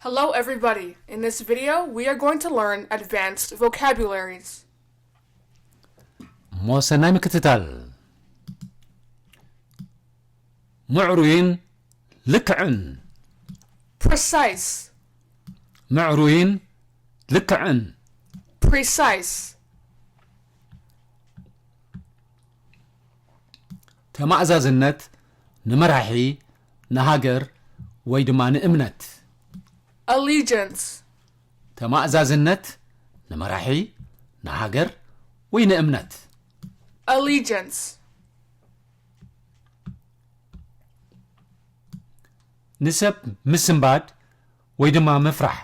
Hello, everybody. In this video, we are going to learn advanced vocabularies. እሞ ሰናይ ምክትታል። ምዕሩይን ልክዕን። Precise. ምዕሩይን ልክዕን። Precise. ተማእዛዝነት ንመራሒ፣ ንሃገር ወይ ድማ ንእምነት። Allegiance. ተማእዛዝነት ንመራሒ፣ ንሃገር ወይ ንእምነት። Allegiance. ንሰብ ምስንባድ ወይ ድማ ምፍራሕ።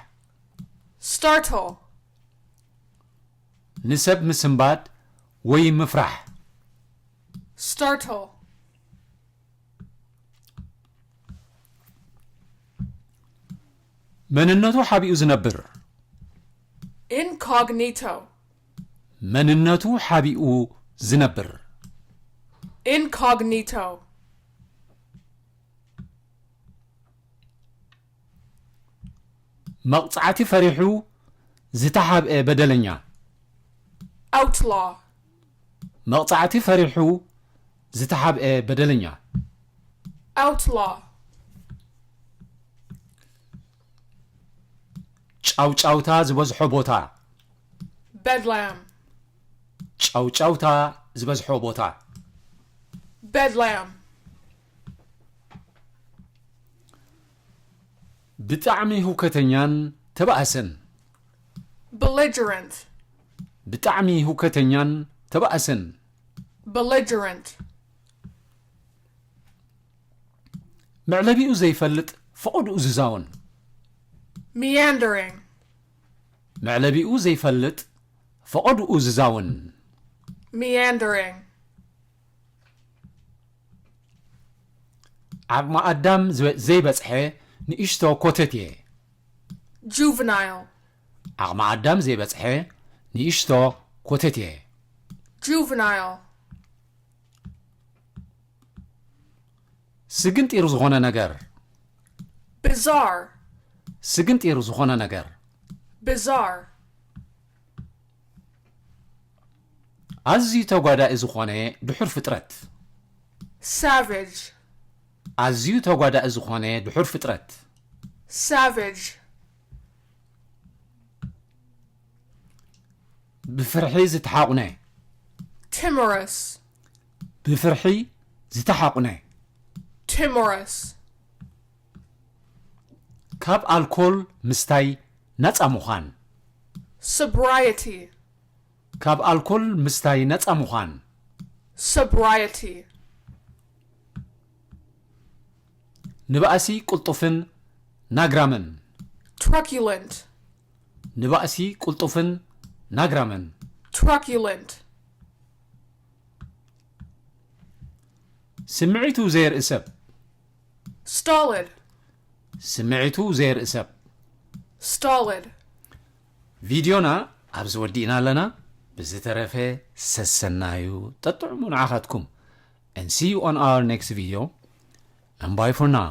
Startle. ንሰብ ምስንባድ ወይ ምፍራሕ። Startle. መንነቱ ሓቢኡ ዝነብር። Incognito. መንነቱ ሓቢኡ ዝነብር። Incognito. መቕጻዕቲ ፈሪሑ ዝተሓብኤ በደለኛ። Outlaw. መቕጻዕቲ ፈሪሑ ዝተሓብኤ በደለኛ። Outlaw. ጫውጫውታ ዝበዝሖ ቦታ። Bedlam. ጫውጫውታ ዝበዝሖ ቦታ። Bedlam. ብጣዕሚ ህውከተኛን ተባእሰን። Belligerent. ብጣዕሚ ህውከተኛን ተባእሰን። Belligerent. መዕለቢኡ ዘይፈልጥ ፈቐድኡ ዝዛውን። Meandering. መዕለቢኡ ዘይፈልጥ ፈቐድኡ ዝዛውን። Meandering. ዓቕሚ ኣዳም ዝበ- ዘይበጽሐ ንእሽቶ ኮተት እየ። Juvenile. ዓቕሚ ኣዳም ዘይበጽሐ ንእሽቶ ኮተት እየ። Juvenile. ስግንጢር ዝኾነ ነገር። Bizarre. ስግንጢር ዝኾነ ነገር። Bizarre. ኣዝዩ ተጓዳኢ ዝኾነ ድሑር ፍጥረት። Savage. ኣዝዩ ተጓዳኢ ዝኾነ ድሑር ፍጥረት። Savage. ብፍርሒ ዝተሓቑነ። Timorous. ብፍርሒ ዝተሓቑነ። Timorous. ካብ ኣልኮል ምስታይ ነጻ ምዃን። Sobriety. ካብ ኣልኮል ምስታይ ነጻ ምዃን። Sobriety. ንባእሲ ቅልጡፍን ናግራምን። Truculent. ንባእሲ ቅልጡፍን ናግራምን። Truculent. ስምዒቱ ዘየርኢ ሰብ። Stolid. ስምዒቱ ዘየርኢ ሰብ። Stolid. ቪድዮና ኣብዚ ወዲእና ኣለና። ብዝተረፈ ሰሰናዩ ጠጥዕሙ ንዓኻትኩም። And see you on our next video. And bye for now.